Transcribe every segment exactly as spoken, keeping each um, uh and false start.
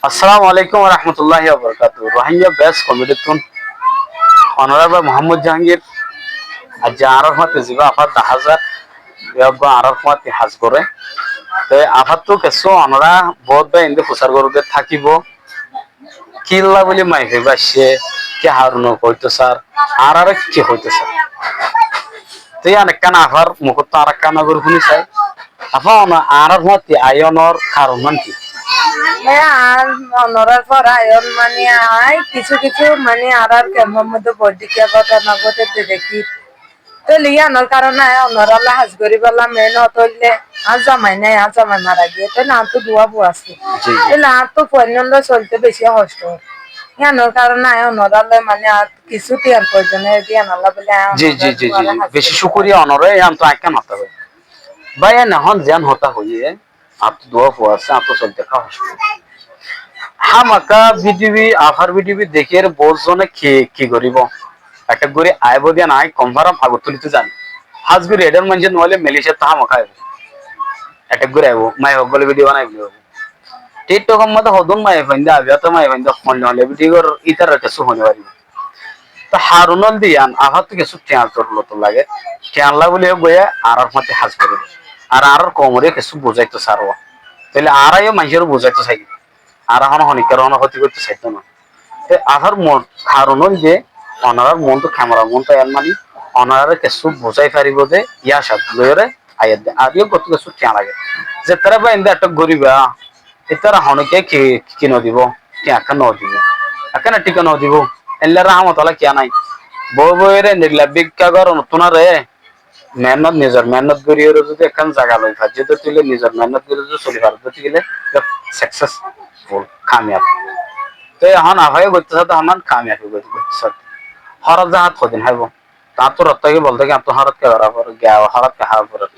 Assalamu alaikum warahmatulláhi wabarakátuhu. Rohingya Best Comedy ttún onorár bái Muhammod Jahangir. Aijja añárár fúañti zibá afá daházar, eggúa añárár fúañti has goré. Te afáttu kessú onorá boóut bái endilla fusár goródde tákibou. Kiyólla bóli maiyafua ibá aiccé, ki haroné hoitó sar, añáráre ki hoitó sar. Te yían ekkán afár mukóttu añára kiyá gorí fúni sai. Afá, one añárár fúañti aiyónor karon hán ki? Bái, añár onorár fúañti aiyón mani añí kissú kissú mani añárár kemfor modde boóut dikká gótona gótedde dekí. Tóile yíanor karoné añí onorálla has goríbolla meénot óille, añár zamai nái, añár zamai mara giyé, tóile añáttu duwá fua asé. Ji, ji. Tóile añáttu fuainnólla solté bicí hoctó. Yíanor karoné añí onorálla mani añár kissú thíar proyozon óiye de yíanolla bóli añí onorálla hás gorí. Ji, ji, ji, ji. Bicí cúkuriya onoré, yíantu aññí ekkán hotá hoiyí. Bái, ene ehón ziyán hotá hoiyé, añáttu duwá fua asé, añáttu solté hoctó. Hámaká bidiyó, afár bidiyó dekíyore boóut zone ki, ki goríbou? Ettók gorí aibóu de yían añí konfáram agor tulí tó zani. Hás gorí edhár maincé noóile Malaysiattú hámaká aibóu. Ettók gorí aibóu, maiyafuwa ókkole bidiyó banai bóli. TikTokor modde hodún maiyafuain de, abiya to maiyafuain de, hoilla hoilla bidiyó gorér, ítarar kessú hoi no faribóu. Te haron óilde yían, afáttu kessú thiañ zorurot lage. Thiañlla bóli hoói añárár fúañti has gorí. Ar añárár koumoré kessú buzáito sar. Tóile añára yó maincóre buzáito sai. Añára honó honikkár honó hóti goittó saitó no. Te afár mon, haron óilde onorár muúntu, kemarar muúntu aiyér mani, onoráre kessú buzái faribóu de yían acá loiyóre aiyér de. Ar yó gottú kessú thiañ lage. Zetará bái endilla ettók goríba, ítara honókiyé ki, ki nodibóu? Thiañ ekkán nodibóu. Ekkán thíka nodibóu. Endilla rahámot ola kiyá nái. Boi boiyóre endilla bíkka goron ottunare, meénnot, nizor meénnot goríyore zodi ekkán zaga loi faijjé de tóile, nizor meénnot gorí zodi soli fare de tóile, successful, kamiyab. Te ehón afáye goittó sá de, ehón kamiyab goittó sá de. Hóraf zahát hodin háibou. Tañáttu rot táki bol táki añáttu hóraf ke bera for, giya hóraf ke há for.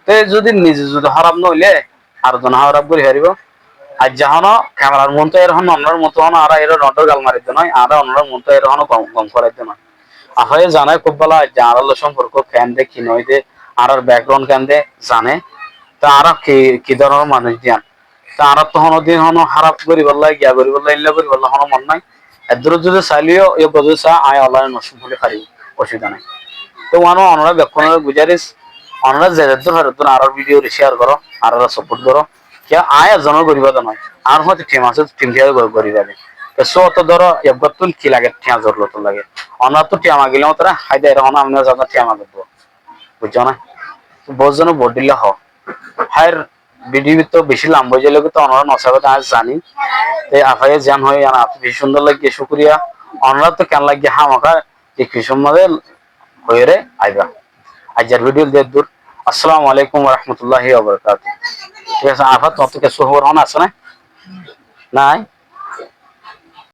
Te zodi nize zodi hóraf no óile, ar zone hóraf gorí faribóu. Aijja honó kemarar muúntu aiyóre honó, onorár muúntu honó, añára aiyóre noddór gal maridde no, añára onorár muúntu aiyóre honó gom, gom foraidde no. Afáye zane kúb bála, aijja añárálla somporko keén de, ki noó de, añárár background keén de zane. Te añára ki, ki dóronor manúic de yían. Te añáráttu honódin honó hóraf goríbolla, giya goríbolla, endilla goríbolla honó mon nái. Eddúr zodi sailé yó, yó zodi sá, aññí online ot cúm hoilé faribóu, osubida nái. Te uáno onorá bekkúnore guzáris, onorá ze zeddúr faro eddúr añárar bidiyóre share goró, añáráre support goró. Kiyá aññí ezzonor goríba de noó, añár fúañti thim asé, thim kiyá goríba de. Te sóoto dóro, eggúattún ki lage, thiañ zorurot lage. Onoráttu thiañ magilé ótara, háide ere honó amine zana thiañ magibóu. Buijjó né? Boóut zone boóut dhílla hoó. Háir, bidiyó to bicí lamba ói zailói, to onorá no saibá de aññí zani. Te afáye ziyán hoiyé, yían añáttu bicí cúndor laiggé, cúkuriya. Onoráttu keén laiggé hámaká description mazé hoiyóre aibá. Aijjar bidiyó de eddúr. Assalamu alaikum warahmatulláhi wabarakátuhu. Thík asé, afá, tuáñrtu kessú hóbor hoón asé né? Nái?